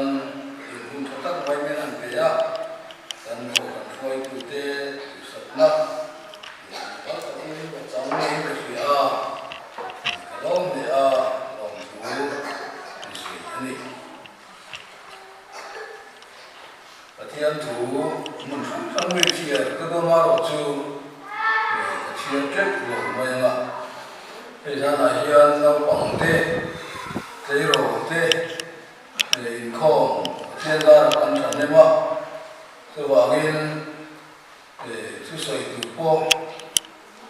In hun tha tak mai min han pe a, kan kohhran hruaitute duhsakna leh in kal takin ka chang niin ka hria a, ka lawm hle a, lawmthu min sawi a ni. Pathian thu hmun hrang hrang mi chhiar ka dawm erawh chu ka chhiar teuh lo mai ang a. Hei zanah hian naupang te, tleirawl te inkhawm Pathian zarah kan thahnem a, chuvangin thusawi tur pawh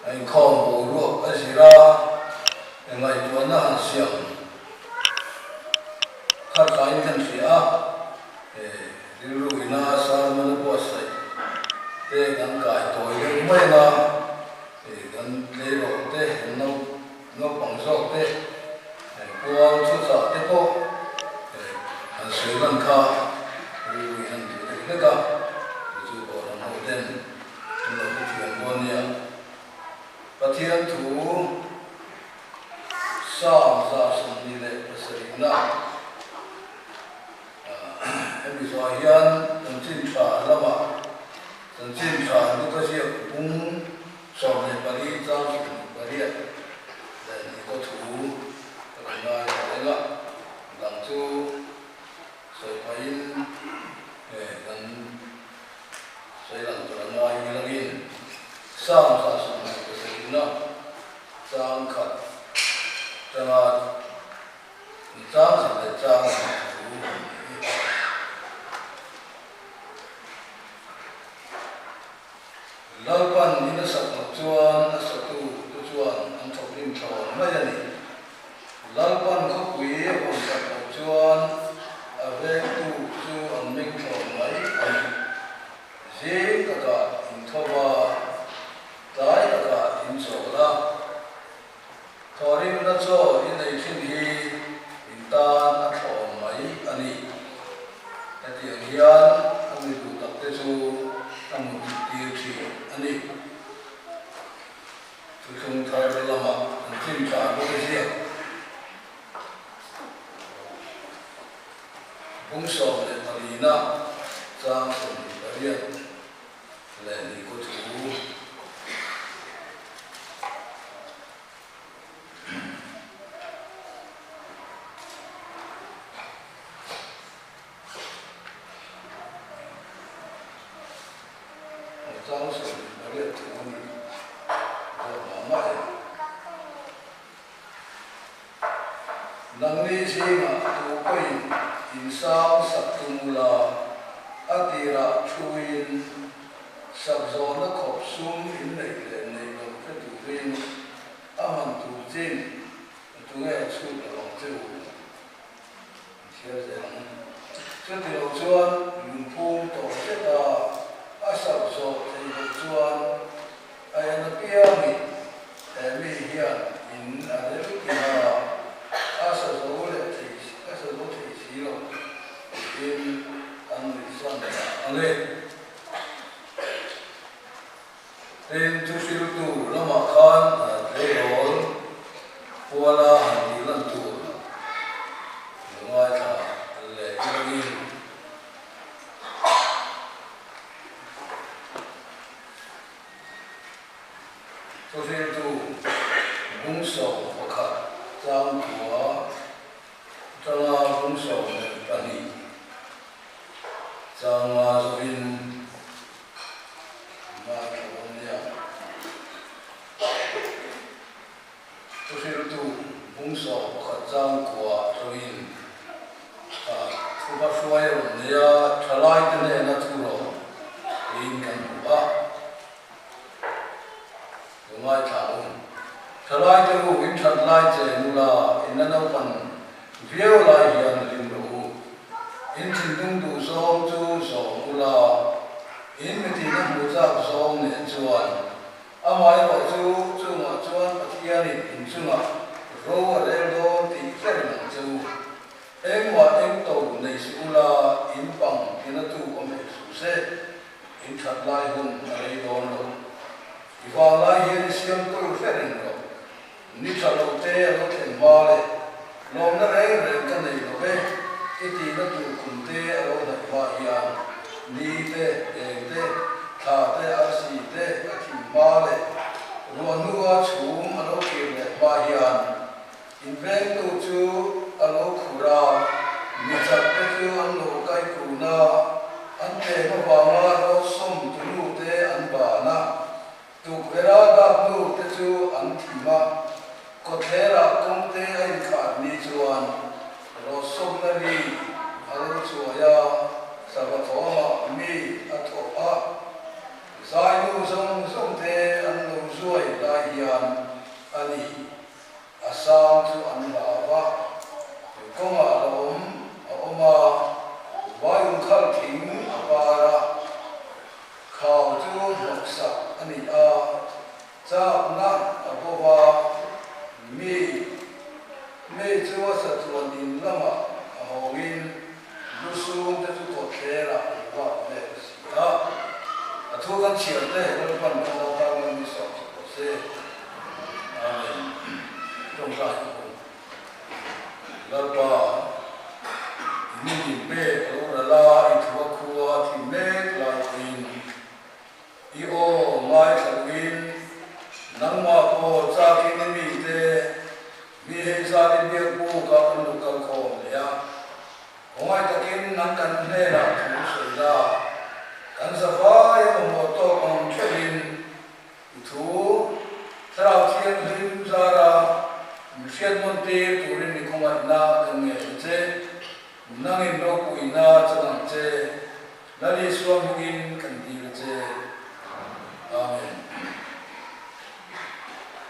a inkhawm boruak a zir a, ngaihtuahna han siam khat tlaiin kan hria a, rilru ina sermon a buatsaih te kan kai tawi deuh mai ang a, kan tleirawl te, kan naupang zawk te pual thuchah te pawh han sawi lan kha rilru in han duh deuh hlek a, chu chu pawh ram ho ten an lo hrethiam dawn nia. Pathian thu 127 Hemi zawh hian chanchin tha lamah chanchin tha Luka ziak bung 14 chang 28 leh hnih kaw thu ka rawn ngai ta reng a, dang chu sawi pahin kan Sawi lang tur an ngai ni langin Psalm 127 chang khat tanga chang khat leh chang hnih thu a ni hi. Lalpan in a sak loh chuan a satu te chuan an thawkrim thlawn mai a ni. Lalpan khawpui a vawn sak loh chuan a vengtu chu an meng thlawn mai a ni. Zing takah in tho va, tlai takah in chawl a. Thawhrimna chaw i nei thin hi in tan a thlawn mai a ni. Hetiang hian a mi duh takte chu a mutih tir thin a ni. Thuthlung thar lamah an chin thla bawk a ziak. Bung 14 na chang 28 leh hnih kaw thu. Chang 28 thu a ni zawk mah mah e. Nangni zingah tu pawhin insang sak tum ula, a tirah thuin sak zawhna khawp sum in neih leh neih lo hre turin a man tur chin tunge chhut lo ang che u? An chhiar zel ang. Chuti lo chuan lungphum tawh zet a, a sak zawh theih loh chuan a en apiangin he mi hian in a rel ti a, a sa zo leh thei a sa zo thei si lo tiin an nuihsan dah a ni. Tin, thuhriltu lamah khan tleirawl kuala han tih lan tur lo ngaithla leh ilangin. Thuhriltu bung 11 chang kua atanga bung 12 chang nga zawhin Ngaithla dawn nia. Thuhriltu bung 11 chang kua atangin thuhma hruai a rawn nei a, thalaite hnena thu rawh tiin kan hmu a. Lo ngaithla ang u. Thalaite u, in that lai che nula, in la naupan viau lai hian hlim rawh u. In thinlung duh zawng chu zawm ula, in mitin a hmuh chak zawng nen chuan Amaherawh chu chungah chuan Pathianin in chungah ro a rel dawn tih hre reng ang che u. Engmah eng to nei si ula in pang tinatu awm hek suh se, in that lai hun a rei dawn lo. I vang lai hian i siam tur hre reng rawh. Ni tha lo te a lo thlen hma le, lawmna reng reng ka nei lo ve. I tihna tur kum te a lo hnaih hma hian ni te, eng te, thla te, arsi te a thim hma leh ruah hnua chhum a lo kir leh hma hian invengtu chu a lo khur a, mi chak te chu an lo kai kun a, an tlem avanga rawtsawm tunu te an ban a, Tukverha dak nu te chu an thim a, kawtthlerah kawngte a inkhar ni chuan rawtsawmna ri a lo chuai a, sava thawmah mi a thawk a, zai nu zawng zawng te an lo zuai lai hian a ni. A sang chu an hlau a, kawngah la awm a awm a, vaiungkhal thing a par a, Khau chu hnawksak a ni a, chakna a bo va, mi mi chu a sachuan in lamah a hawngin lusung te chu kawtthlerah an vak vel si a. A thu kan chhiar te Lalpan kan lo tan ngai mi sawm chhe tawh se. Amen. Tawngtai ka hun. Lalpa, i mi min pek a lo ral a, i thu a khua a thim mek lai pawhin i aw ngaithla loin nangmah pawh chakin i mite mi hei zat i biak buk a kan lo kal khawm leh a. Khawngaih takin nang kan hnenah thu sawi la, kan zavai a mamawh tawk ang theuhin I thu Thlarau Thianghlim zara min hriat hmun tir turin i khawngaihna kan ngei ang che. Nangin ropuina chan ang che. Lal Isua hmingin kan dil a che. Amen.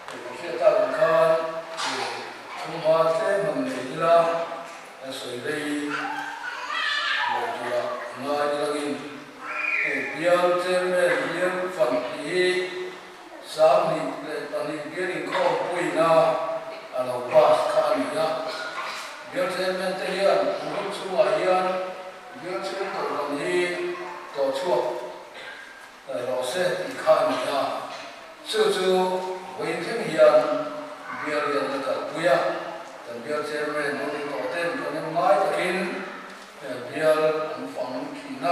Hei kan hriat tak ang khan i thu hma tlem han nei ila kan sawi rei lo tura ngai ilangin Hei bial chairman bial fan tih hi 22 bial inkhawm puina a lo pass kha a ni a. Bial chairman te hian an hun chhungah hian bial chhung kohhran hi tawh chhuak rawh se tih kha a ni a. Chu chu vawiin thleng hian bial hi an la kalpui a. Kan bial chairman ho ni tawh ten kan en ngai takin Bial an fang thin a,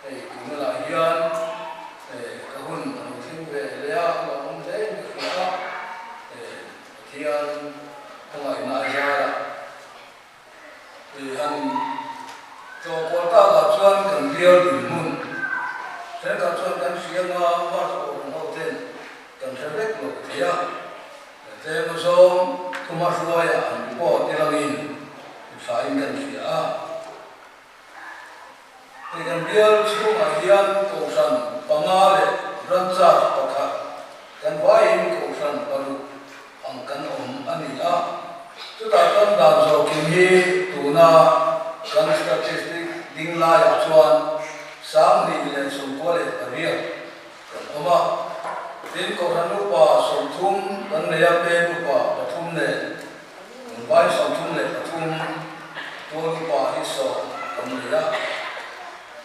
hei tunah hian ka hun a lo thleng ve leh a, a lo awm hle in ka hria a, Pathian khawngaihna a zar a, han tlawhkual takah chuan kan bial dinhmun thenkhat chuan kan hria nga March pawh kan ho ten kan hre vek lo thei a. Tlem zawng thuma hruaia an report ilangin thlain kan hria a. Hei kan bial chhungah hian kohhran panga leh branch pakhat kan vaiin kohhran paruk ang kan awm a ni a. Chutah chuan dan zawhkim hi tuna kan statistic ding laiah chuan 2098 Kan awm a, tin Kohhran upa 30 kan nei a, pen upa pathum nen kan vai 33, tual upa hi 10 kan nei a.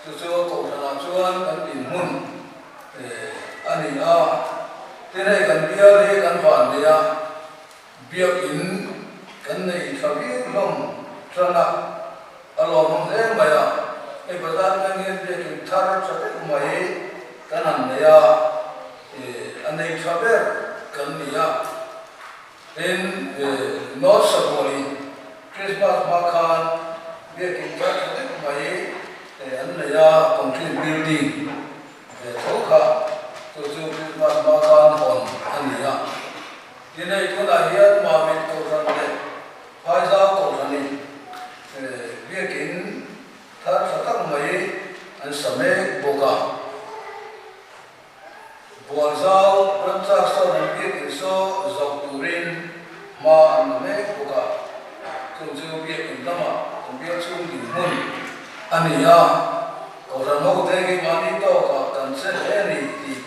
Chu chu Kohhranah chuan kan dinhmun a ni a, tin hei kan bial hi kan van nei a, biakin kan nei tha viau hlawm tan a, A lawmawm hle mai a, hei bazar atang hian biakin thar tha deuh mai kan han nei a, a nei tha ber kan ni a. Tin, North Sabuali Christmas hma khan biakin thar tha deuh mai an nei a, concrete building ve tho kha, chu chu Christmas hma khan hawn a ni a. Tin, hei tunah hian Mamit Kohhran leh Phaizau Kohhranin biakin thar tha tak mai an sa mek bawk a. Bualzau Branch sawn an biakin saw zoh turin hma an la mek bawk a. Chung chu biakin lamah kan bial chhung dinhmun a ni a, Kohhran hote hi mahni tawkah kan che hle a ni tih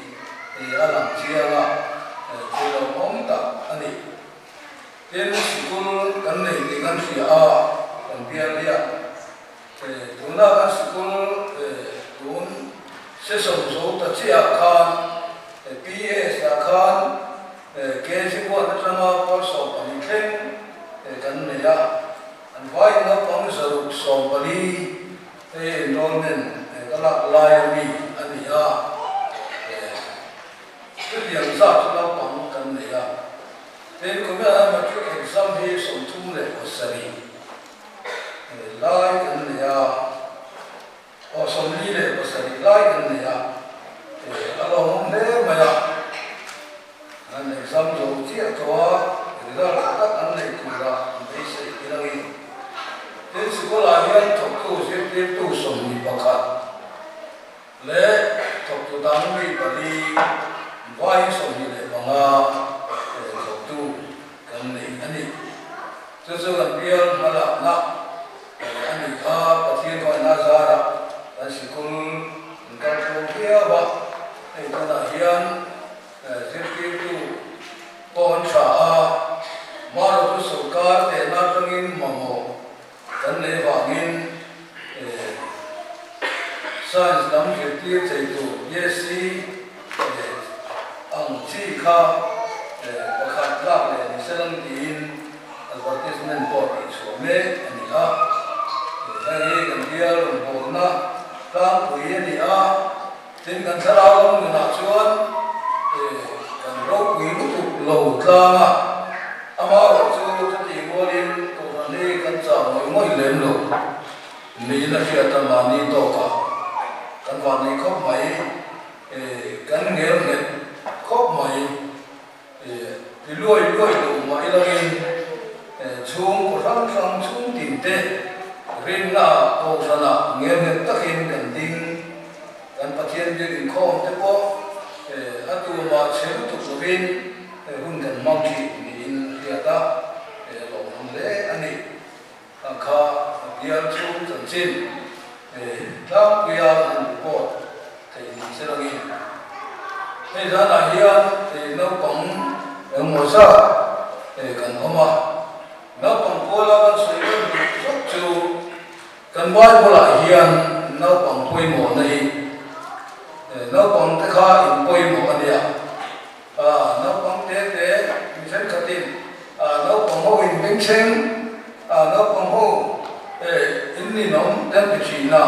a lang chiang a, thil lawmawm tak a ni. Tin, sikul kan nei tih kan hria a, kan bial hian tuna kan sikul tun session zo ta chiah khan PS ah khan KG one atanga pawl 12 thleng kan nei a. An vaiin naupang 640 hei enrollment ka lak lai a mi a ni a, chutiang zat chu naupang kan nei a. Tin, kumin matric exam hi 37 lai kan nei a. Aw 47 lai kan nei a, a lawmawm hle mai a, an exam zo chiah tawh a, result tha tak an neih turah an beisei tir ang i. Tin, sikawlah hian thawktu zirtirtu 21 leh thawktu dang mi pali vaiin 25 thawktu kan nei a ni. Chu chu kan bial hmalakna a ni kha Pathian hruaina zarah kan sikul kan kal tluang viau a, hei tunah hian zirtirtu pawh an tha a, Marawtu sawrkar tehna atangin mamawh kan nei vangin Science lam zirtir thei tur BSc ang chi kha pakhat lak leh ni se lang tiin advertisement pawh tih chhuah mek a ni a. Hei hi kan bial rawngbawlna tlangpui a ni a, tin kan thlarau lam nunah chuan kan ropui lutuk lo tlang a, amaherawhchu chutih rualin Kohhran hi kan chah ngawih ngawih lem lo. Niin a hriat a mahni tawkah kan vah nei khawp mai, kan ngel nghet khawp mai, ti luai luai lo mah ilangin chhung kaw hrang hrang chhung tin te rinna kohhranah ngel nghet takin kan ding, kan Pathian biak inkhawm te pawh a tumah chhe lutuk lovin hun kan hmang thin niin a hriat a, lawmawm hle a ni. A kha a bial chhung chanchin tlangpuia an report theih ni se langin hei zanah hian naupang engmaw zat kan awm a, naupang pawla kan sawi ber duh zawk chu kan Bible-ah hian naupang pawimawhna hi naupang te kha in pawimawh a nia. Naupang te te mi thenkhatin naupang ho in bengchheng, naupang ho in ninawm kan ti thin a.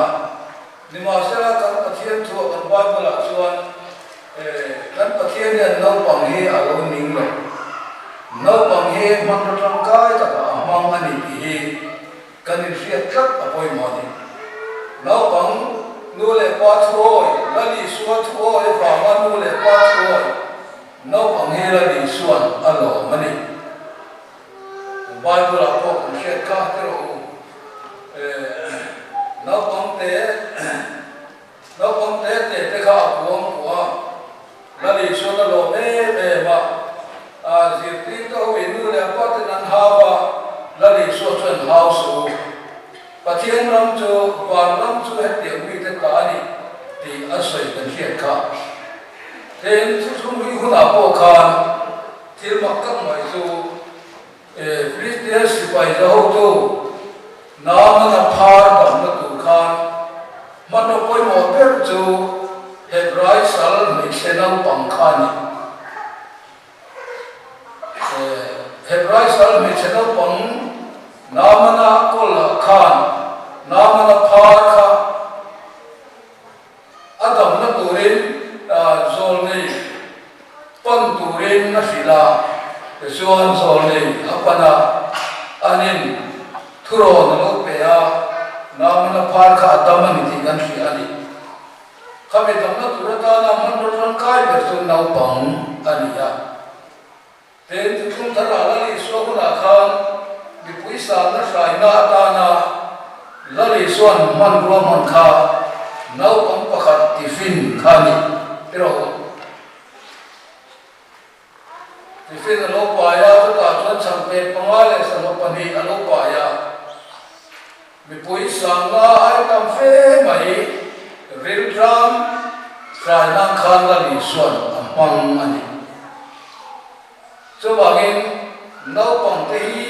Nimahsela kan Pathian thuah kan Bible ah chuan kan Pathian hian naupang hi a lo ning lo. Naupang hi hmanraw tangkai takah a hmang a ni tih hi Kan inhriat tlat a pawimawh a ni. Naupang nu leh pa thuawi, Lal Isua thuawi avanga nu leh pa thuawi naupang hi Lal Isua'n a lawm a ni. Bible-ah pawh kan hriat kha ti rawh u. Naupang te naupang te te te kha a puang puah a, Lal Isua'n a lawm em em a. A zirtirte ho in nu leh pa ten an hau a, Lal Isua chuan hau suh u. Pathian ram chu van ram chu hetiang mite ta a ni tih a sawi kan hriat kha. Tin, thuthlung hlui hunah pawh khan thil mak tak mai chu Filistia sipai za hotu Naamana phar damna tur khan hmanraw pawimawh ber chu Hebrai sal hmeichhe naupang kha a ni. Hebrai sal hmeichhe naupang Naamana kawlah khan Naamana phar kha A damna turin zawlnei pan turin a hrilh a, tichuan zawlnei a pan a, anin thurawn a lo pe a, Naamana phar kha a dam a ni tih kan hria a ni. Khami damna tur atana hmanraw tangkai ber chu naupang a ni a. Tin, thuthlung thar ah Lal Isua hunah khan mipui sangna hraina atana Lal Isua'n hmanrua hman kha naupang pakhat tiffin kha a ni ti rawh u. Tiffin a lo pai a, chutah chuan chhangpek panga leh sangha pahnih a lo pai a. Mipui sangna ai tam fe mai rilṭam hraina khan Lal Isua'n a hmang a ni. Chuvangin naupangte hi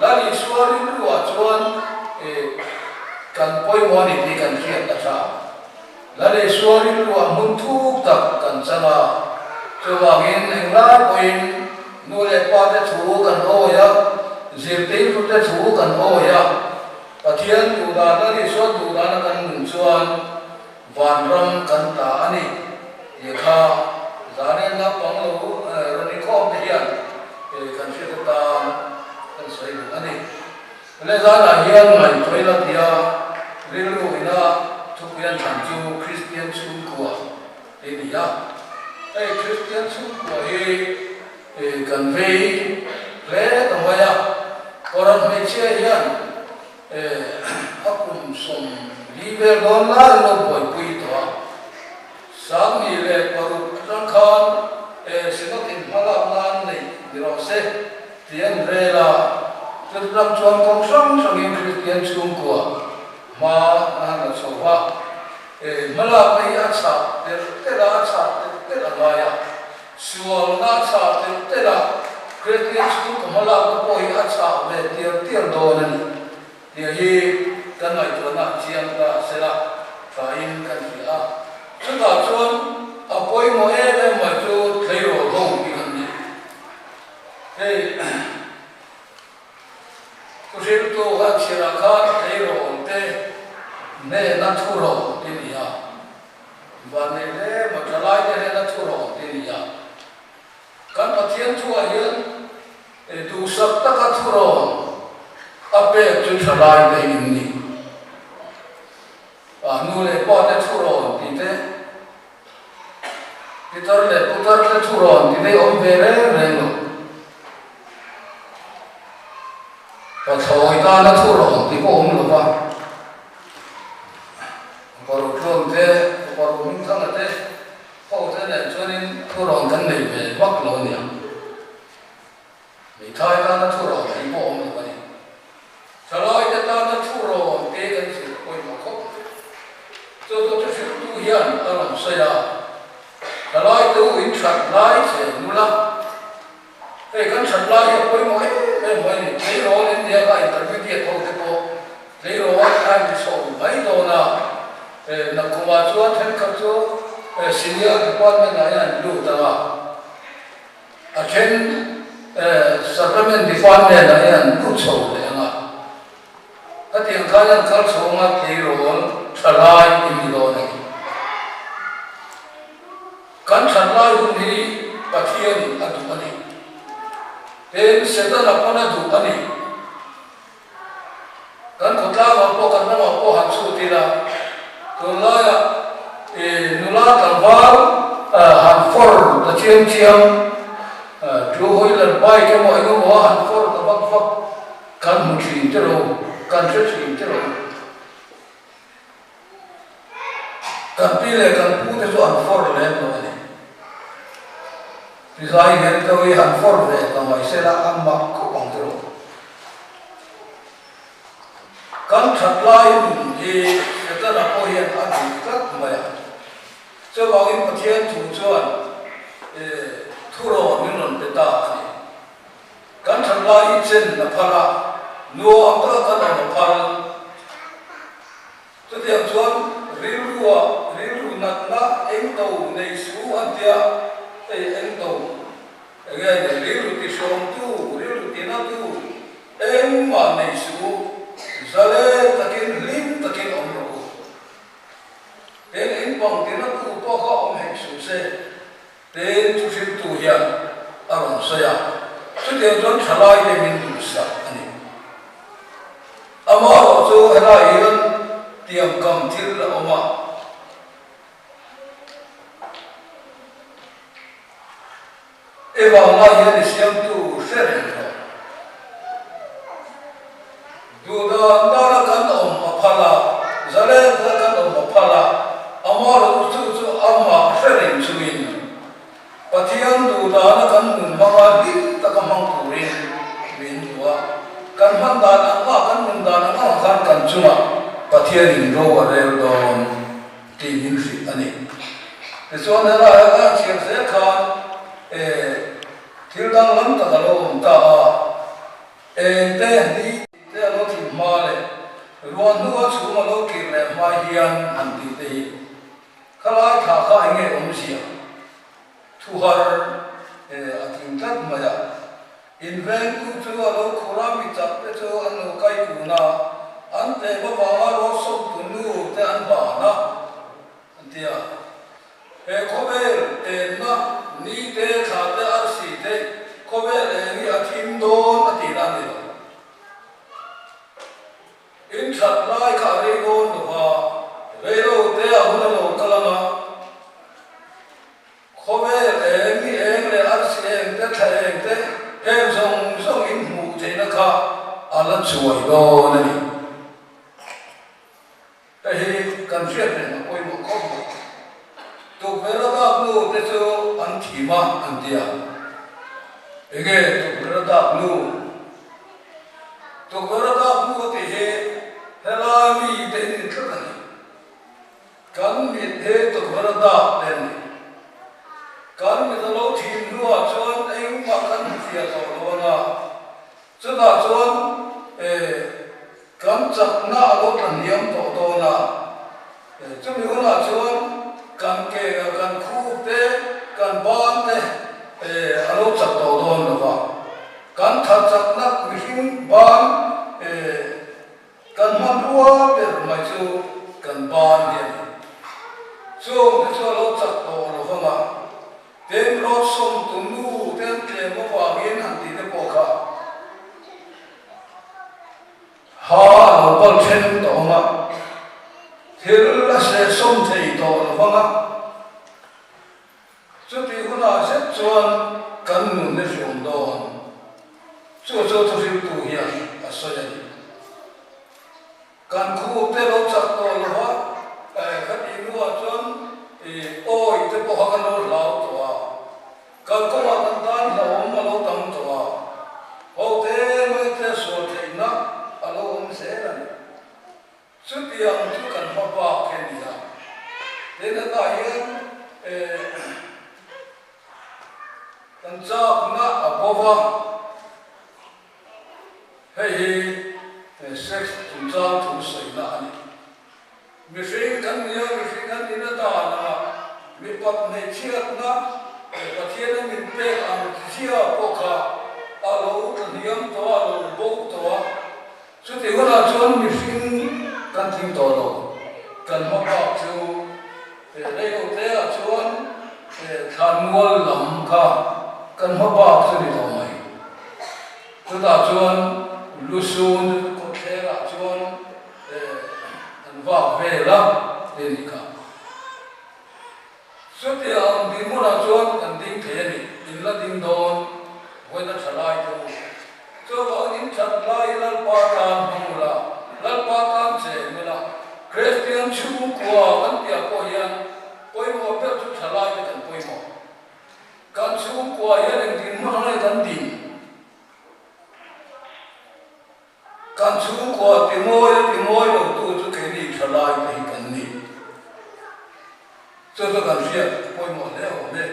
Lal Isua rilruah chuan kan pawimawh a ni tih kan hriat a tha. Lal Isua rilruah hmun thuk tak kan chang a, chuvangin englai pawhin nu leh pate thu kan awi a. Zirtirtute thu kan awi a, Pathian duhdana leh Isua duhdana kan nun chuan vanram kan ta a ni tih kha zan naupang lo rawn inkhawm te hian kan hriat atan kan sawi duh a ni. Le zanah hian ngaihtuah ila tia rilru ina thupui an thlan chu Kristian chhungkua tih a ni a. Hei Kristian chhungkua hi kan vei hle ta mai a, Koran hmeichhia hian a kum 40 vel dawn lai an lo buaipui tawh a. 2006 atang khan Synod in hmalak nan neih ni rawh se tih an rel a, chuti lam chuan kawng hrang hrangin Kristian chhungkua hma an han la chho va, hmalakna hi a chhah telh telh a, a chhah telh telh a ngai a, sualna a chhah telh telh a, Kristian chhungkaw hmalakna pawh hi a chhah ve tial tial dawn a ni. Tih hi kan ngaihtuahna a chiang ta sela thain kan hria a. Chutah chuan a pawimawh em em mai chu tleirawl ho hi kan ni. Hei thuhriltu khan chhiarah khan tleirawl te hnena thu rawh ti a ni a, vanneih hle maw thalai te hnena thu rawh ti a ni a. Kan Pathian thuah hian duhsak taka thurawn a pek chu thalai te in ni. A nu leh pa te thurawn tih te, pitar leh putar te thurawn tih te awm ve reng reng lo. Pathlawi tana thurawn tih pawh awm lo va. Upa Rotluang te, Upa Rohmingthanga te, Ho te nen chuanin thurawn kan nei ve vak lo a niang. Hmeithai tana thurawn tih pawh awm lo a ni. Thalai te tana thurawn te kan zir pawimawh khawp mai. Chu chu thuhriltu hian a rawn sawi a, Thalai te u in that lai che nula. Hei kan that lai hi a pawimawh em em mai a ni. Tleirawl India kha intermediate ho te pawh tleirawl a inti chho mai dawn a, nakkumah chuan thenkhat chu senior department ah hian an lut ang a, a then supplement department ah hian an lut chho leh ang a. Khatiang khan an kal chho ang a, tleirawl tha lai in ni dawn a ni. Kan that lai hun hi Pathianin a duh a ni. Tin, Setana pawn a duh a ni. Kan khawtlangah pawh, kan ramah pawh han chhut ila, tunlaiah nula tlangval han fawr ta chiang chiang, two wheeler bike emaw eng emaw a han fawr ta vak vak kan hmu thin te lo, kan hre thin te lo. Kan pi leh kan pu te chu an fawr lem lo a ni. Tizai hian to hi han fawr ve ta mai se la an mak khawp ang chu lo. Kan that lai nun hi Setana pawh hian a duh tlat mai a. Chuvangin Pathian thu chuan thurawn min rawn pe ta a ni. Kan that lai hi chen a phal a, nuam taka kan awm a phal. Chutiang chuan rilrua rilru natna eng to nei su an tia, hei eng to enge nei rilru ti hrawmtu, rilru ti natu engmah nei su, zalen takin hlim takin awm rawh u. Tin, in pang ti natu pawh kha awm hek suh se. Tin, thuhriltu hian a rawn sawi a, chutiang chuan thalai te min duhsak a ni. Amaherawh chu helai hian tiangkam thil a awm a. I vanglai hian i siamtu hre reng rawh. Duhdan dana kan awm a phal a, zalen dana kan awm a phal a, amaherawhchu chu chu amah hre reng chungin Pathian duhdana kan nun hmanga hlim taka hmang turin min duh a. Kan hman dan ang a, kan nun dan ang ang khan kan chungah Pathianin ro a rel dawn tih min hrilh a ni. Tichuan helaiah khan chhiar zel khan thil danglam tak a lo awm ta a. Eng te ni te a lo thim hma leh ruah hnua chhum a lo kir leh hma hian han tih te hi khalai thla kha eng nge awmzia thu har a tling tlat mai a. In vengtu chu a lo khur a, mi chak te chu an lo kai kun a, an tlem avanga rawlsawmtu nu te an ban a, an ti a. He khawvel enna ni te, thla te, arsi te, khawvel eng hi a thim dawn a tihna a ni lo. In that lai kha a rei dawn lo va, rei lo te a hun a lo kal ang a. Khawvel eng, ni eng leh arsi eng te, thla eng te, heng zawng zawng in hmuh theihna kha a la chuai dawn a ni. Hei hi kan hriat reng a pawimawh khawp mai. Tukverh a dak nu te chu an thim a an ti a. Enge tukverh a dak nu? Tukverh a dak nu a tih hi helai mi te in ni tlat a ni. Kan mit hi tukverh a dak te a ni. Kan mit a lo thim hnuah chuan engmah kan hmu fiah tawh lo ang a. Chutah chuan kan chakna a lo tla hniam tawh dawn a, chumi hunah chuan kan ke, kan khup te, kan ban te a lo chak tawh dawn lo va. Kan that chakna mihring ban kan hmanrua ber mai chu kan ban hi a ni. Chung te chu a lo chak tawh lo vang a. Tin, rawtsawmtu nu te an tlem avangin han tih te pawh kha ha a lo pal then tawh ang a, thil a sehsawm thei tawh lo vang a, chutih hunah zet chuan kan nun a hriawm dawn. Chu chu thuhriltu hian a sawi a ni. Kan khup te lo chak tawh lo va, khatih hnuah chuan awi te pawh kha kan lo hlau tawh a, kalkawngah kan tan hlauhawm a lo tam tawh a, ho te mai te sual theihna a lo awm zel a ni. Chutiang chu kan hma bak hi a ni a, tin hetah hian kan chakna a bo va. Hei hi sex chungchang thu sawina a ni. Mihring kan nia, mihring kan nihna dan anga mipat hmeichhiatna Pathiana min pek ang zia pawh kha a lo tlahniam tawh a, a lo bo tawh a. Chutih hunah chuan mihring kan tling tawh lo. Kan hma bak chu reiloteah chuan thlanmual lam kha kan hma bak chu ni tawh mai. Chutah chuan Lusun kawtthlerah chuan an vak vel a ti a nih kha. Chutiang dinhmunah chuan kan ding thei a ni, in la ding dawn vawiina tha lai te u. Chuvangin in that lai Lalpa tan hmang ula, Lalpa tan cheng ula, Kristian chhungkua kan piah pawh hian pawimawh ber chu tha lai te kan pawimawh. Kan chhungkua hian engtin hmun ang nge kan din? Kan chhungkua timawi a timawi lo tu chu keini thalai te hi kan ni. Chu chu kan hriat pawimawh hle awm e.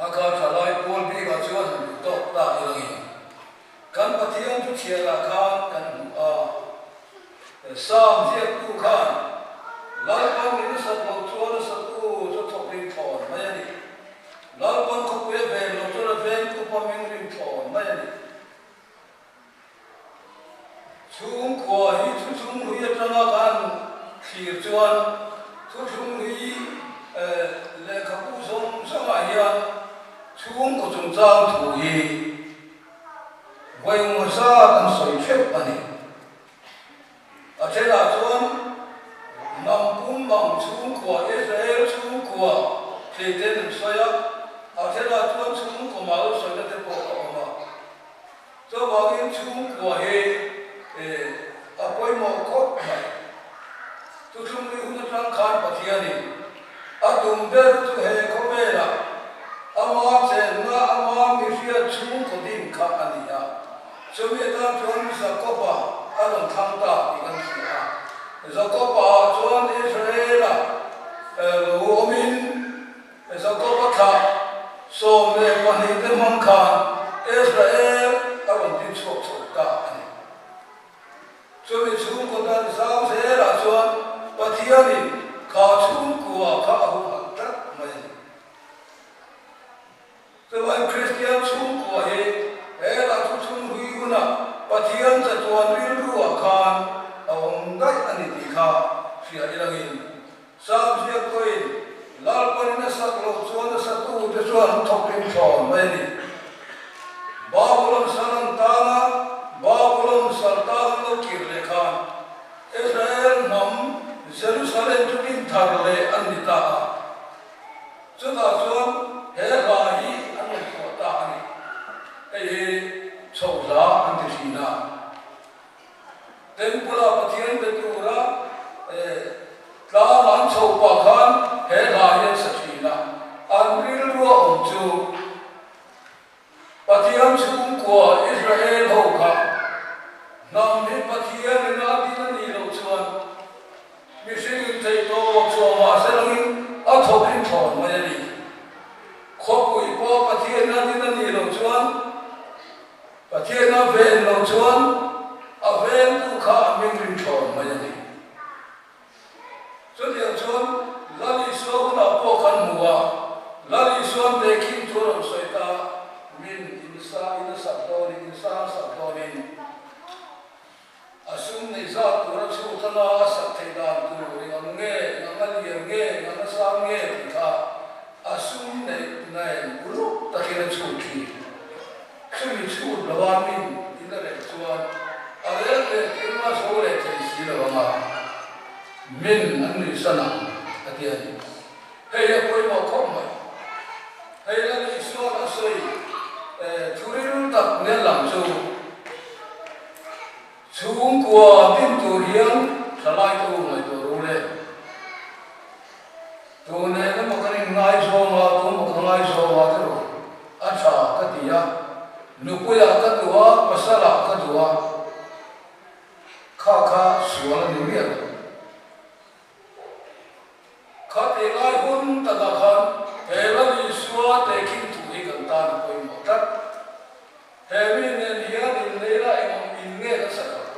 Hakha thalai pawl bikah chuan han duh tawk ta ilangin kan Pathian thu chhiarah khan kan hmu a. Sam ziaktu khan Lalpan in sat loh chuan a satu chu thawk rin thlawn mai a ni. Lalpan khawpui a ven loh chuan a ventu pawmin rin thlawn mai a ni. Chhungkua hi thuthlung hlui atanga kan thlir chuan thuthlung hlui lehkhabu zawng zawngah hian chhungkaw chungchang thu hi vawi zat an sawi theuh a ni. A thenah chuan hnam pum mang chhungkua, Israel chhungkua thei ten an sawi a, a thenah chuan chhungkaw mal sawina te pawh a awm a. Chuvangin chhungkua hi a pawimawh khawp mai. Thuthlung ri hun atang khan Pathianin a tum ber chu he khawvelah ama chenna, ama mihriat chhungkaw din kha a ni a. Chumi atan chuan Jakoba a rawn thlang ta tih kan hria a. Jakoba ah chuan Israela lo awmin Jakoba thlah 12 te hmang khan Israel a rawn din chhuak chho ta a ni. Chumi chhungkaw dan zau zelah chuan Pathianin kha chhungkua kha a humhalh tlat mai a ni. Chuvangin Kristian chhungkua hi. Hria ilangin Sam ziak pawhin Lalpanin a sak loh chuan a satute chuan an thawk ring thlawn mai a ni. Babulon sal an tan a, Babulon sal tan an lo kir leh khan Israel hnam Jerusalem chu din thar leh an ni ta a. Chutah chuan he hla hi an rawn phuah ta a ni. Hei hi chhoh hla an ti thin a. Temple-a Pathian be tura tlang an chho pah khan he hla hi an sa thin a, an rilru a awm chu Pathian chhungkua Israel ho kha hnam hi Pathian in a din a nih loh chuan mihring in theih tawh chhuah mahse langin a thawk in thlawn mai a ni. Khawpui pawh Pathian in a din a nih loh chuan Pathian a ven lo chuan a vengtu kha a ming rin thlawn mai a ni. Chutiang chuan Lal Isua hunah pawh kan hmu a, Lal Isuan tehkhin thu a rawn sawi ta, Min insa in a sak dawnin, insa a sak dawnin, a sum neih zat tur a chhut anga a sak theih dan tur eng ang nge, eng ang a lian nge, eng ang a sang nge tih kha a sum neih nen uluk takin a chhut thin. Chumi chhut lo a min in a reh chuan a rel leh thil a zo leh thei si lo anga min an nuih san ang a ti a ni. Hei a pawimawh khawp mai. Hei la nuih suan a sawi thu ril tak nen lam chu chhungkua din tur hian thalai te u ngaihtuah ru le. Tun eng emaw kan inngaizawng a, tu emaw ka ngaizawng a tiraw? A tha ka ti a, nupuiah ka duh a, pasalah ka duh a, kha kha sual a ni miah lo. Kha tih lai hun takah khan he Lal Isua tehkhin thu hi kan tan a pawimawh tlat. He mi nen hian innei la eng ang in nge kan sak ang?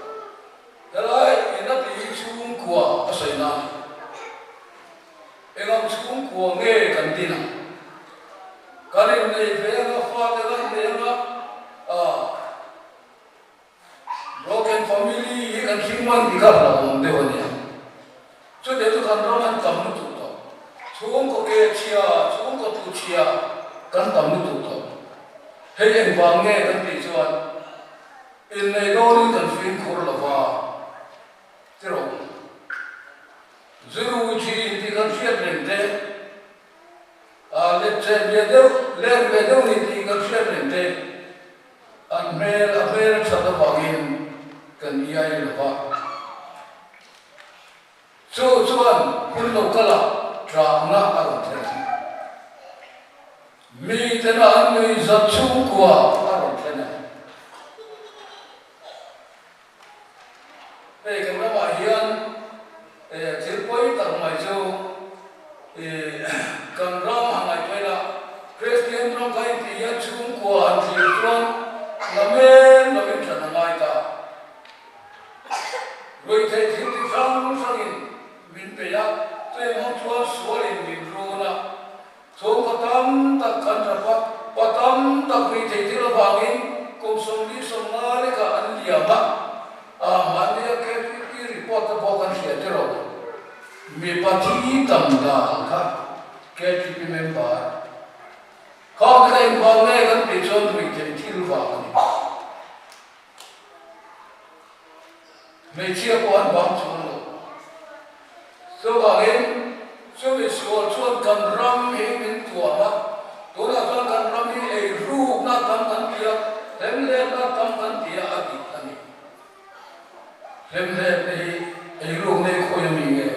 Helai in a tih hi chhungkua a sawi na a ni. Eng ang chhungkua nge kan din ang? Kan innei ve anga fate kan nei anga ah broken family hi kan hring man tih kha hlauhawm deuh a nia. Chutiang chu kan ram an tam lutuk tawh. Chhungkaw ke chhia, chhungkaw tlu chhia kan tam lutuk tawh. Hei engvang nge kan tih chuan Innei dawnin kan fimkhur lo va, ti rawh u. Zirui thin tih kan hriat reng te, a let che ve deuh, let ve deuh ni tih kan hriat reng te, an hmel a hmel a that avangin kan iai lo va. Chu chuan hun lo kalah tlakna a rawn thlen a. Mitena an nuihzat chhungkua a rawn thlen a. Hei kan ramah hian thil pawi tak mai chu kan ram han ngaihtuah ila Kristian ram kha intih hian chhungkua han thlir chuan la men lovin thlan a ngai ta. Ruihtheih thil ti hrang hrangin min bei a, chuvang chuan sualin min run a. Chhungkaw tam tak kan rap a, pa tam tak ruihtheih thil avangin kum 45 lekah an liam a, a mahnia KPP report te pawh kan hria tiraw. Mipa thi tam dan kha KTP member kha ka engvang nge kan tih chuan ruihtheih thil vang a ni. Hmeichhia pawh an bang chuang lo. Chuvangin chumi sual chuan kan ram hi min tuam a, tunah chuan kan ram hi ei rukna tam kan ti a, hlemhletna tam kan ti a, a dik a ni. Hlemhletna hi ei rukna hi khawi a mi nge?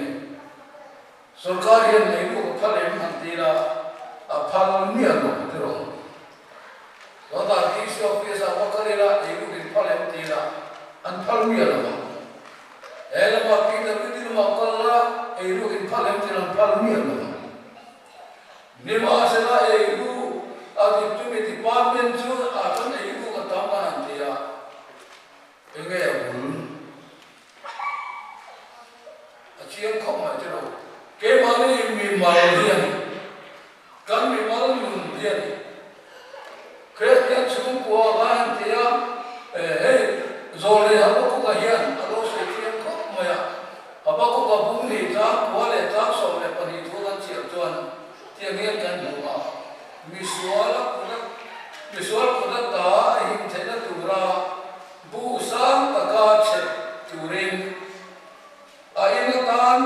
Sorkar hian ei ruk a phal em han ti ila, a phal miah lo tiraw? Chutah DC office ah va kal ila ei ruk in phal em ti ila an phal miah lo ang. He lamah PWD lamah kal la ei ruk in phal em ti ila an phal miah lo ang. Nimahsela ei ruk a dik chumi department chu ah chuan ei ruk a tam an han ti a, enge a bul? A chiang khawp mai tiraw? Keimahni mimal hian Kan mimal nun hi a ni. Kristian chhungkua a han ti a, hei Zawlei Habakuka hian a lo sawi thiam khawp mai a, Habakuka bung. 32 chang kua leh chang 12 thu kan chhiar chuan tiang hian kan hmu a, Misual a kut a misual kut a ta a him theihna tura bu sang taka chhe turin a in atan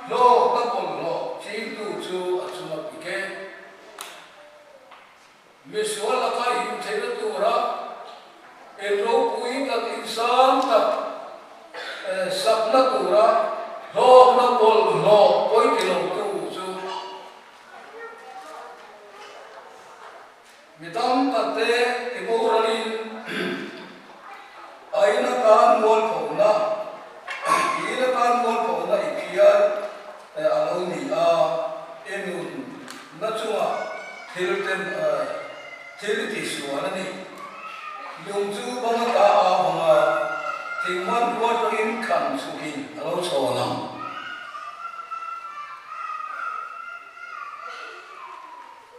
hlawkna bawlhhlawh chingtu chu a chunga pik e. Misual laka him theihna tura in ropui tak in sang tak sakna tura hlawkna bawlhhlawh pawi ti lotu chu Mi tam takte i boralin a in atan mualphona i in atan mualphona i phiar a lo ni a, i nun na chungah thil ten thil i tihsual a ni. Lung chu bang ata a hawng a, thing hmanrua atangin khan chhukin a lo chhawn ang.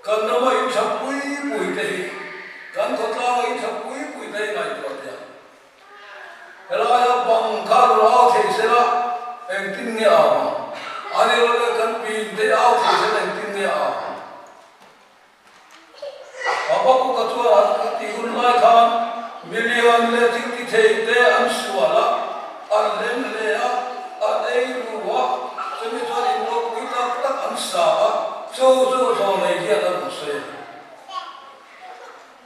Kan rama inthla pui pui te hi kan khawtlanga inthla pui pui te hi ngaihtuah teh ang. Helaia bang kha rawn au thei sela engtin nge au ang? A ni lo le kan pin te au thei sela engtin nge au ang? Habakuka chuan a tih hun lai khan milian leh thil ti thei te an sual a, an lem hle a, an ei ru a, chumi chuan in ropui tak tak an sa a, chu chu thlawhlei hian a rawn sawi a ni.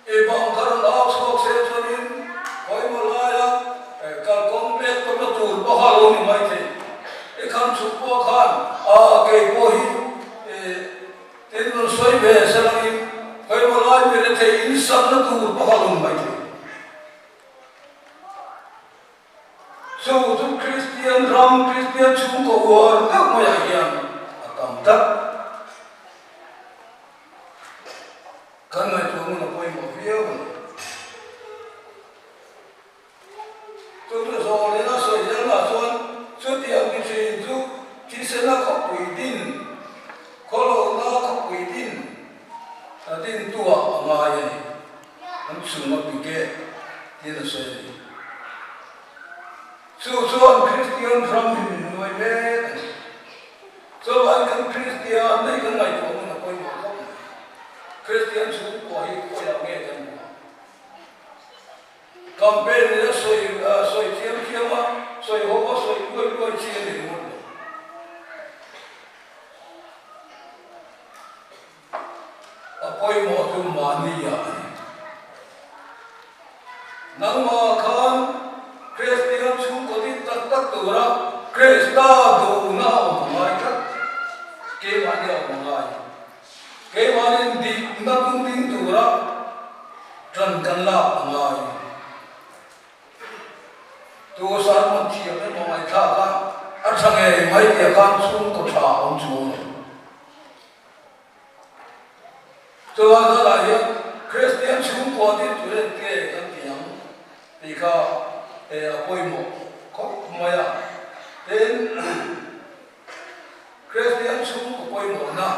I bang kha rawn au chhuak se chuanin pawimawh laia kalkawng pek tawpna tur pawha lo ni maithei. I khan chhuk pawh khan a kei pawh hi Tin rawn sawi ve selangin pawimawh lai mi rethei in sakna tur pawh a lung mai thei. Chu chu Kristian ram, Kristian chhungkaw uar deuh maiah hian a tam tlat. Kan ngaihtuah ngun a pawimawh viau a ni. Chu chu zawh leh a sawi zelna chuan chutiang ti thin chu thisena khawpui din, khawlohna khawpui din a dintuah a ngai a ni. An chung a pik e tiin a sawi a ni. Chu chuan Kristian ram hi min nuai mek a ni. Chuvangin kan Kristian nei kan ngaihtuah hmun a pawimawh khawp mai. Kristian chhungkua hi khawiah nge kan hmuh ang? Campaign nia sawi sawi thiam thiam a, sawi ho a sawi luai luai chi a ni ringawt lo. A pawimawh chu mahni ah a ni. Nangmah khan Kristian chhungkaw din tak tak tura Krista duhna a awm a ngai tlat. Keimahni a awm a ngai. Keimahnin dikna tum ding tura ṭan kan lak a ngai. Tu sermon thiam emaw ngaihthlak a, a ṭha ngei mai tih a khan chhungkaw ṭha a awm chuang lo. Chuan zanah hian Kristian chhungkaw ding tur en ke kan ti ang tih kha a pawimawh khawp mai a. Tin. Kristian chhungkaw pawimawhna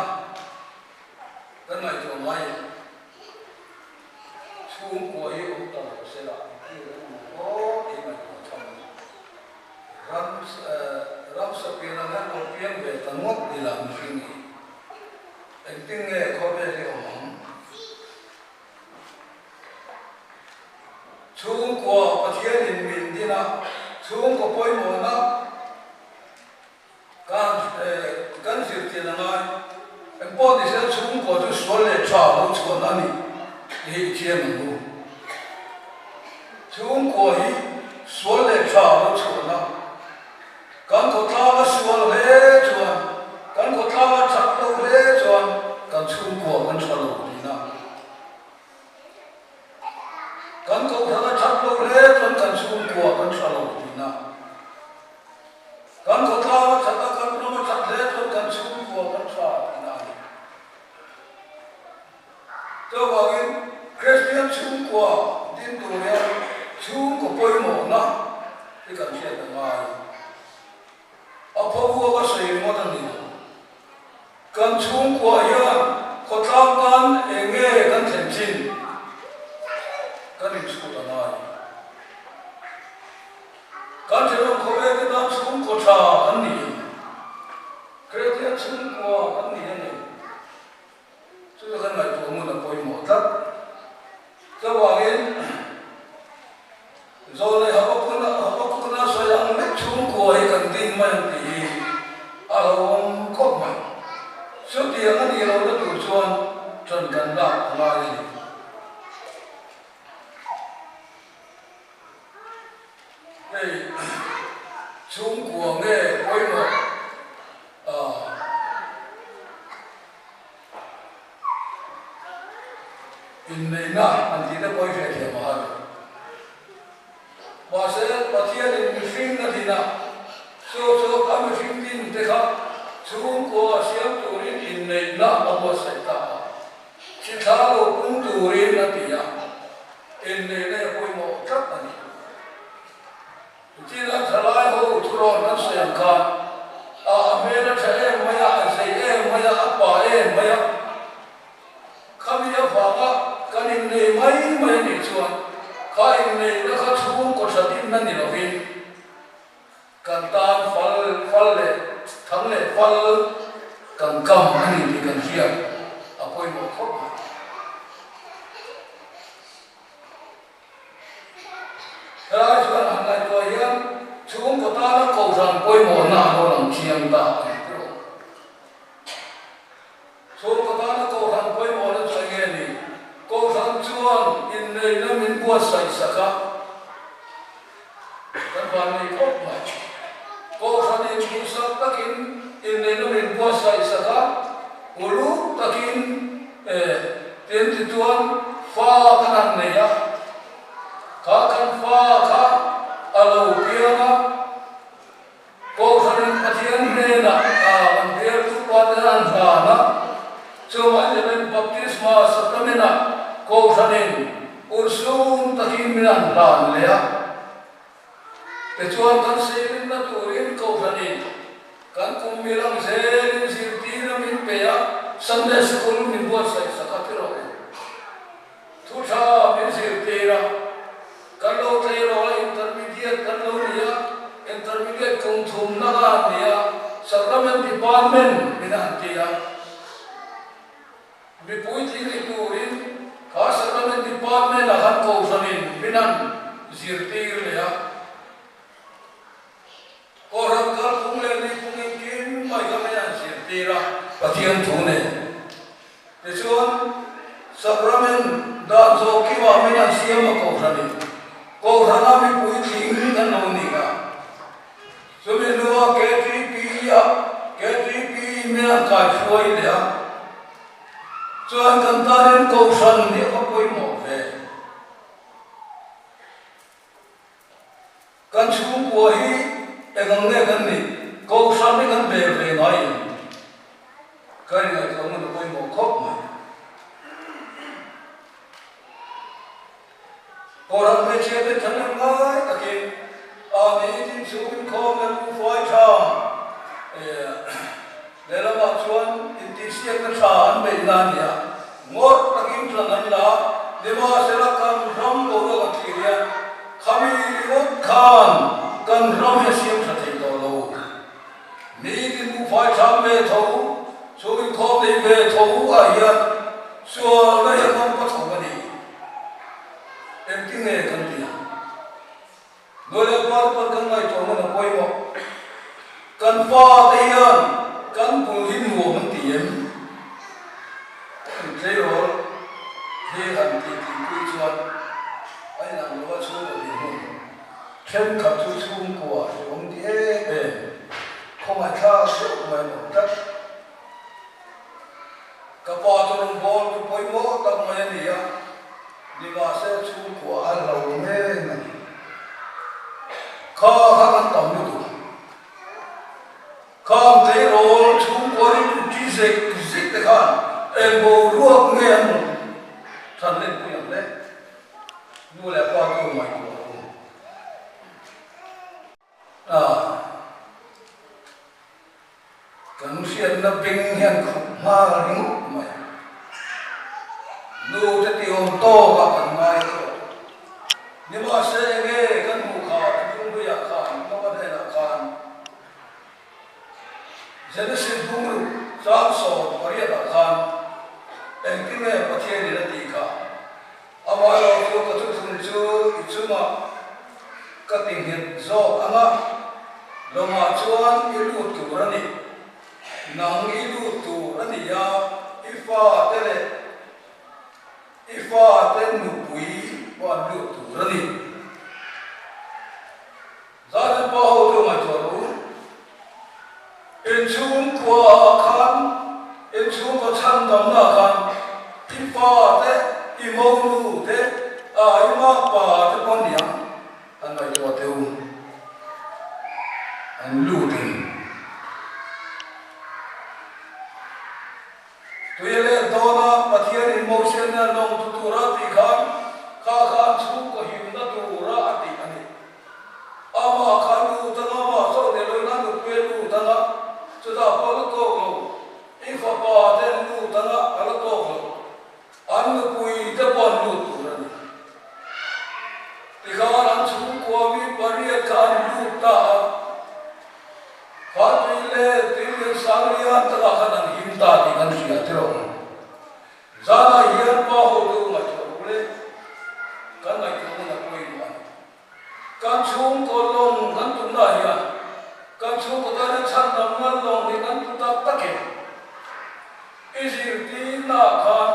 kan ngaihtuah ngai em? Chhungkua hi awm ta lo se la engtin kan awm ang aw tih ngaihtuah tham a ni. Ram ram sapian ang hian lo piang ve ta ngawt ni lah mihring hi engtin nge khawvel hi awm ang? Chhungkua Pathianin min din a, chhungkaw pawimawhna Kan kan zirtir a ngai. Eng pawh ni se chhungkaw chu sual leh tha lo chhuan a ni tih hi i thiam ang u. Chhungkaw hi sual leh tha lo chhuan a, kan khawtlang a sual hle chuan, kan khawtlang a that lo hle chuan kan chhungkua kan tha lo tihna. Kan kohhran a that lo hle chuan kan chhungkua kan tha lo tihna. Kan khawtlang a that a, kan ram a that hle chuan kan chhungkua kan tha tihna a ni. Chuvangin Kristian chhungkua din tur hian chhungkaw pawimawhna hi kan hriat a ngai. A phawvuak a sawi ringawt a ni lo. Kan chhungkua hian khawtlang tan eng nge kan thlen chin kan inchhut a ngai. Kan thenawm khawvel te tan chhungkaw tha kan ni em? chhungkua kan ni a ni. Chu chu kan ngaihtuah ngun a pawimawh tlat. Chuvangin Zawlei Habakukna sawi ang lek chhungkua hi kan ding mai ang tih hi a lo awm khawp mai. Chutiang a nih lohna tur chuan ṭan kan lak a ngai a ni. Hei chhungkua nge pawimawh a? Inneihna an tihna pawh i hriatthiam a har. Mahse, Pathianin mihring a din a, chu chu a mihring din te kha chhungkua siam turin inneihna a buatsaih ta a, chithla lo pung turin a ti a, inneihna hi a pawimawh tlat a ni. Tin, a thalai ho thurawn kan sawi ang khan, a a hmel a tha em mai a, a zei em mai a, a pa em mai a, khami avanga kan innei mai mai a nih chuan kha inneihna kha chhungkaw tha dinna ni lovin kan tan fal fal leh thang leh fal kan kam a ni tih kan hriat a pawimawh khawp mai. Helai chuan han ngaihtuah hian chhungkaw tana kohhran pawimawhna a lo lang chiang ta a ni tawh. Chhungkaw tana kohhran pawimawhna chu eng nge ni? Kohhran chuan inneihna min buatsaih sak a, kan van nei khawp mai. Kohhran induhsak takin inneihna min buatsaih sak a, uluk takin Tin tichuan fa kan han nei a, kha kan fa kha a lo piang a, Kohhranin Pathian hnenah a kan bialtu pa te an hlan a, chuvangin Jemen Baptisma Sacrament-ah Kohhranin ursum takin min han hlan leh a. Tichuan kan seilinna turin Kohhranin kan kum mil ang zelin zirtir a min pe a, Sunday School min buatsaih sak a ti rawh u. Thu tha min zirtir a, kan lo tleirawl a Intermediate kan lo ni a, Intermediate kum thumna ka han ni a, Sacrament Department min han ti a. Mipui tling ni turin kha Sacrament Department ah khan Kohhranin min han zirtir leh a. Kohhran kalphung leh nihphung engkim mai kha min han zirtir a, Pathian thu nen. Tichuan, Sacrament dan zawh kimah min han siam a Kohhranin. Kohhrana mipui tling kan lo ni a. Chumi hnua KTP ah KTP min an kai hruai leh a, chuan kan tanin Kohhran hi a va pawimawh ve. Kan chhungkua hi eng ang nge kan nih? Kohhran hi kan bel ve ngai em? Ka ringaihtuah ngun a pawimawh khawp mai. Kohhran hmeichhia te thahnem ngai takin a nitin chhungin khawm leh buhfai tha lehlamah chuan intihsiakna tha an beihna a ni a, ngawrh takin tlan an la a, nimahsela kan ram boruak an thlir hian khami ringawt khan kan ram hi a siam tha thei tawh lo. Nitin buhfai tha ve tho, chhungin khawm nei ve tho ah hian sualna hi a ngam pa tho a ni. Engtin nge kan ti ang? Nuai leh pa te pawn kan ngaihtuah ngun a pawimawh. Kan pa te hian kan bul hi nuam an ti em? Tleirawl hi han tih tihpui chuan a inang lo a chhungkaw dinhmun thenkhat chu chhungkua hrehawm ti em em, khawngaihthlak deuh mai an awm tlat. Ka pa chu rawn bawl chu pawimawh tak mai a ni a, nimahse chhungkua a lo ngeng a ni. Kha kha kan tam lutuk. Khang tleirawl chhungkua rilru ṭi zek zek te khan eng boruak nge an rawn than lenpui ang le? Nu leh pa chu ngaihtuah ang u. A. Kan hriatna beng hian khup nghal ringawt mai. Nu te ti awm tawk ah kan ngai tawh. Nimahse enge kan hmuh khan a tlungluiah khan Noah hnenah khan. Genesis bungruk chang 18 ah khan engtin nge Pathianin a tih kha? Amaherawhchu ka thuthlung chu i chungah ka ti nghet zawk ang a, lawngah chuan i lut tur a ni. Nang i lut tur a ni a, i fate leh i fate nupui pawh an lut tur a ni. Zan pa ho chu ngaihtuah rawh u. Inchhungkua ah khan, inchhungkaw chhandamna ah khan i pa te, i monu te, a i makpa te pawh an ni ang, an ngaihtuah teh u. An lut in. Tui a let dawn a, Pathianin Mosia nen lawng thu tura a tih khan, kha khan chhungkaw himna tura a tih a ni. Amah kha lut anga, amah chauh ni loin a nupui a lut anga, chutah pawh a la tawk lo. I fapa te an lut anga, a la tawk lo. An nupui te pawh an lut tur a ni. Tikhan an chhungkua mi pariat kha an lut ta a. Kha tui leh tui lian sang lian takah khan an him ta tih kan hria tiraw ang. Zanah hian pa hotu ngaihtuah ruk le kan ngaihtuah hmun a pawimawh a ni. Kan chhungkaw lawng kan tumna hian kan chhungkaw tana chhandamna lawng hi kan tu tak tak em? I zirtirnaah khan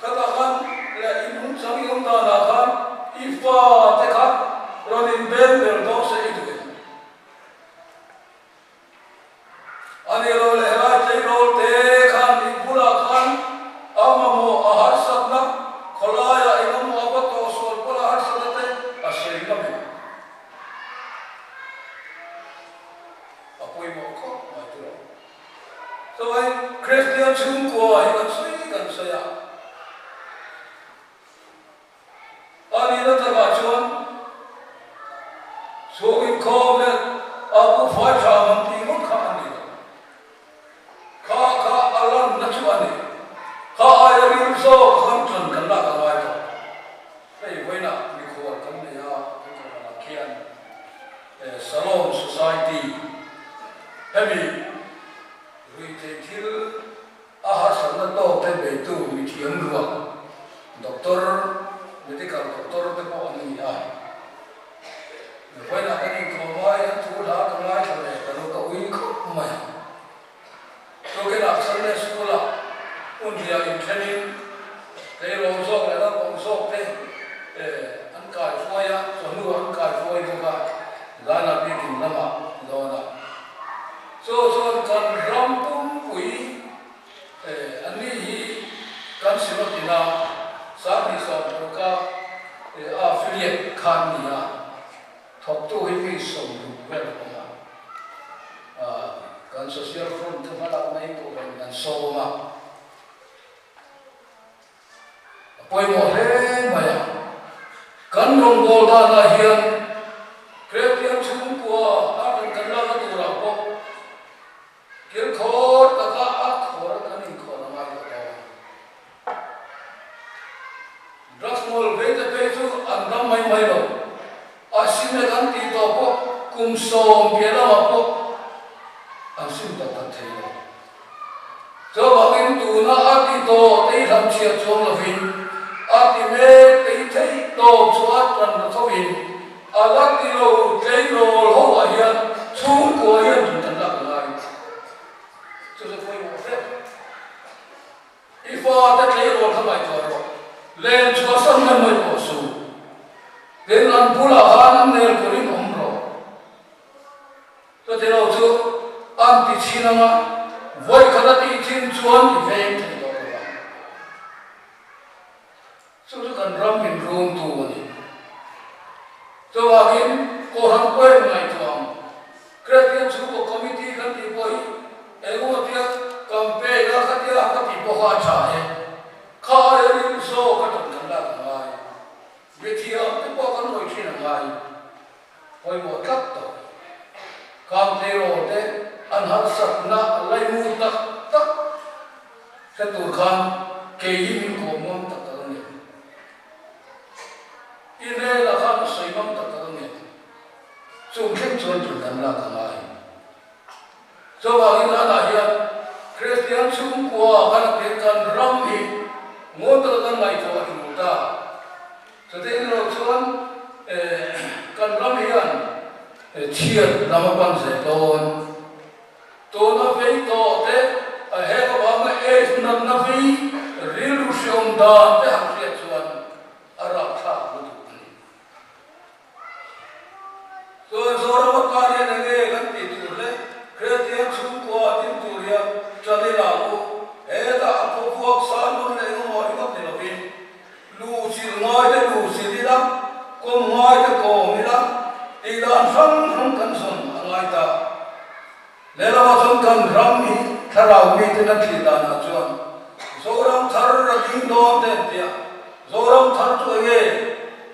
khatah khan leh i nungchang i awm danah khan i fate kha rawn inbeng ber dawn se i duh em? A ni lo leh helai tleirawl te khan mi bulah khan a mamawh a harsatna khawlaiah eng emaw a va tawh sual pawlh a harsatna te a sawi ngam em? A pawimawh khawp mai tiraw. Chuai Kristian chhungkua hi kan sawi kan sawi a. A nihna takah chuan chhung inkhawm leh a bu fai tha man tih ngawt kha a ni lo. Kha kha a lanna chu a ni. Kha aia ril zawk khan tan kan lak a ngai tawh. Hei vawiinah mikhual kan nei a, kan kohhranah khian Salom Society hemi ruihtheih thil A harsatna tawk te beitu mithiam ruah doctor, medical doctor te pawh an ni a. Vawiinah kan inkhawm ai an thu hla ka ngaithla leh ka lo ka ui khawp mai a. Tukinah Sunday School ah unhliah inthenin tleirawl zawk leh naupang zawk te an kaihruai a, chawhnu an kaihruai bawk a, Ghana biakin lamah dawn a. Chu chuan kan ram pumpui a ni hi kan Synod ina 2010 a affiliate kha an ni a, thawktu hi mi 60 vel a awm a, kan Social Front te hmalak mai pawh in kan sawm a. A pawimawh hle mai a. Kan rawngbâwl danah hian Kristian chhungkua a rawn kan lakna turah pawh kilkhawr taka a khawr kan inkhawr a ngai tawh dawn. Drugs ngawl vei te phei chu an dam mai mai lo. A sim e kan tih tawh pawh kum 10 piah lamah pawh an sim tak tak thei lo. Chuvangin tuna a ti tawh te i hlamchhiat chuang lovin a ti mek te i theih tawp chu a tan ta thovin a la ti lo tleirawl ho ah hian chhungkua hian tun kan lak a ngai. Chu chu pawimawh hle. I fate tleirawl kha ngaihtuah rawh. Len chhuahsan mai mai pawh suh. Tin, an bulah khan an nel turin awm rawh. Chutilo chu an ti chhin anga vawi khat a tih thin chuan i veng thei tawh lo vang. Chu chu kan ram min rungtu a ni. Chuvangin Kohhran pawhin ngaihtuah ang. Kristian chhungkaw committee kan tih pawh hi engemaw tia campaign a khatia ka tih pawh kha a tha e. Kha aia rim zawk a tan kan lak a ngai. Mithiam te pawh kan hawi thin a ngai. Pawimawh tlat tawh. Khang tleirawl te an harsatna laimu tak tak hre tur khan kei hi min kawm ngam tak tak a nge. I hnenah khan a sawi ngam tak tak a nge. Chung thleng chuan tun kan lak a ngai. Chuvangin zanah hian Kristian chhungkua kan tir kan ram hi ngawi taka kan ngaihtuah a tul ta. Chutiang erawh chuan kan ram hian chhiat lam a pan zel dawn. Tuna vei tawh te a heng avanga aids natna vei rilru hreawm dan te han hriat chuan a rapthlak lutuk a ni. Chuan Zoram atan hian enge kan tih tur le? Kristian chhungkua ding tur hian ṭan i la u. Hetah a phaw vuak san nawn leh engemaw ringawt ni lovin luhchilh ngai te luhchilh ila, kawm ngai te kawm ila tih dan hrang hrang kan zawn a ngai ta. Lehlamah chuan kan ram hi thlarau mite kan thlir danah chuan Zoram thar a ding dawn te an ti a, Zoram thar chu enge?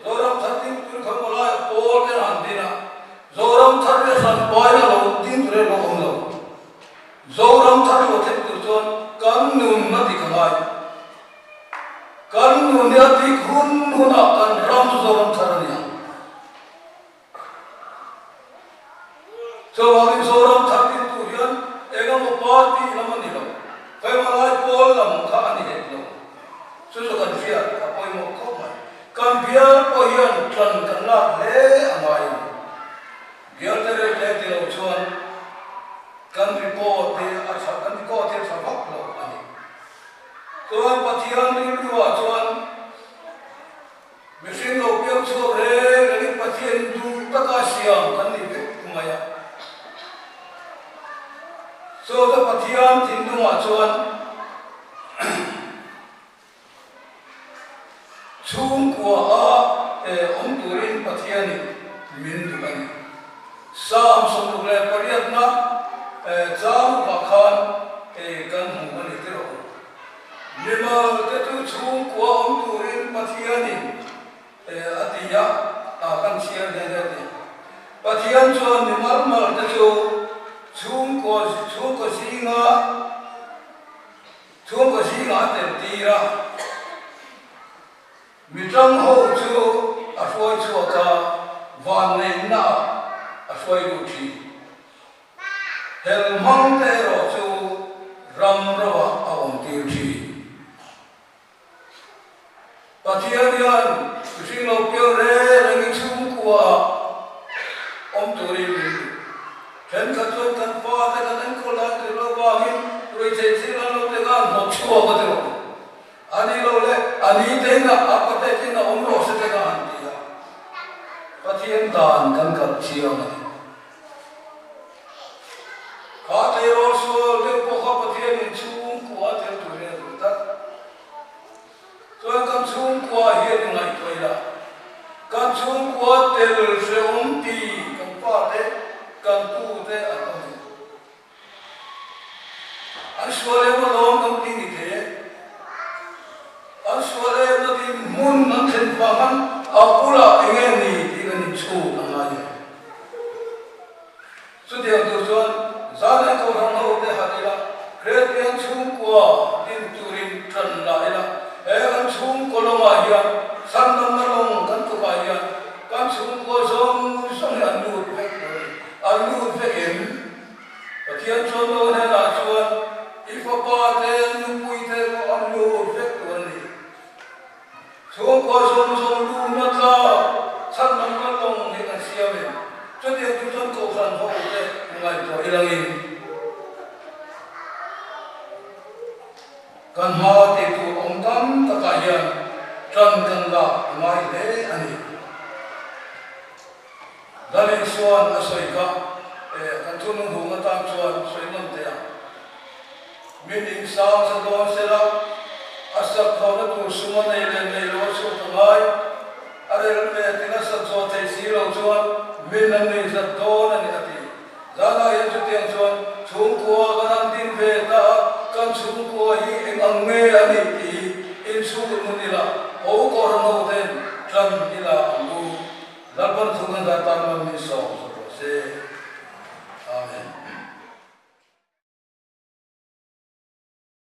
Zoram thar ding tur kha maw lai a pawl te an din a, Zoram thar hi a hran paina lo ding tur erawh a awm lo. Zoram thar lo thleng tur chuan kan nun a dik a ngai. Kan nun hi a dik hun hunah kan ram chu Zoram thar a ni ang. Chuvangin Zoram thar ding tur hian eng emaw party lam a ni lo, Kaimalai pawl lam kha a ni hek lo. Chu chu kan hriat a pawimawh khawp mai. Kan bial pawh hian tlan kan lak hle a ngai a ni. Bial te reuh te ti lo chuan kan report hi a tha, kan record hi a tha vak lo a ni. Chuan Pathian rilruah chuan Mihring lo piang chhuak reng rengin Pathian duh taka siam kan ni vek mai a. Chawta Pathian thinlungah chuan chhungkua a awm turin Pathianin min duh a ni. Psalm 68 na chang rukah khan kan hmu a ni tirh. Mimal te chu chhungkua awm turin Pathianin a ti a, a kan chhiar hle hle a ti. Pathian chuan mimal mal te chu chhungkua chhungkaw zinga chhungkaw zinga a tel tir a. Mi tang ho chu a hruai chhuak a, vanneihna ah a hruai lut thin. Hel hmang te erawh chu ram rovah a awm tir thin. Pathian hian mihring lo piang reng rengin chhungkua ah awm turin min duh. Thenkhat chuan kan pa te kan enkawl lai tur lo vangin ruihtheih thil an lo ti khan hnawt chhuak a ti rawh. A ni lo le, a ni te in a a pate te in a awm rawh se te kha han ti a. Pathian dan kan kalh chiang a ni. Kha tleirawl sual deuh pawh kha Pathianin chhungkua a tel turin a duh tlat. Chuan kan chhungkua hian i ngaihtuah ila, kan chhungkua tel hrehawm ti kan pa te, kan pu te an awm em? An sual em alawm kan ti ni thei e. An sual em na tin hmun an thlen vang an a bulah eng nge ni tih kan inchhuk a ngai em. Chutiang tur chuan zan leh kohhran ho te han ila, Kristian chhungkua din turin tan la ila, he kan chhungkaw lawngah hian chhandamna lawng kan tukah hian kan chhungkua zawng zawng hi an lut vek lo a ni. An lut vek em? Pathian chuan no hnenah chuan, I fapa te, nupui te pawh an lut vek tur a ni. Chhungkua zawng zawng luna tla chhan lam kan lawng hi kan siam em? Chutiang chu chuan Kohhran ho te ngaihtuah ilangin kan hma tih tur awm tam takah hian tan kan lak a ngai hle a ni. Lalin chuan a sawi kha, Kan thunung hung atan chuan sawi nawn teh ang. Min insang sa dawn se la, a sak zawhna tur sum a nei leh nei lo a chhuak a ngai. A rel ve tin a sak zawh theih si lo chuan min an nei zat dawn a ni a ti. Zanah hian chutiang chuan chhungkua kan han din ve ta a, kan chhungkua hi eng ang nge a nih tih hi inchhung nun ila, ho kawrhan ho ten tlan ila ang u. Lalpan thu kan zah tan man min sawm zawk rawh se.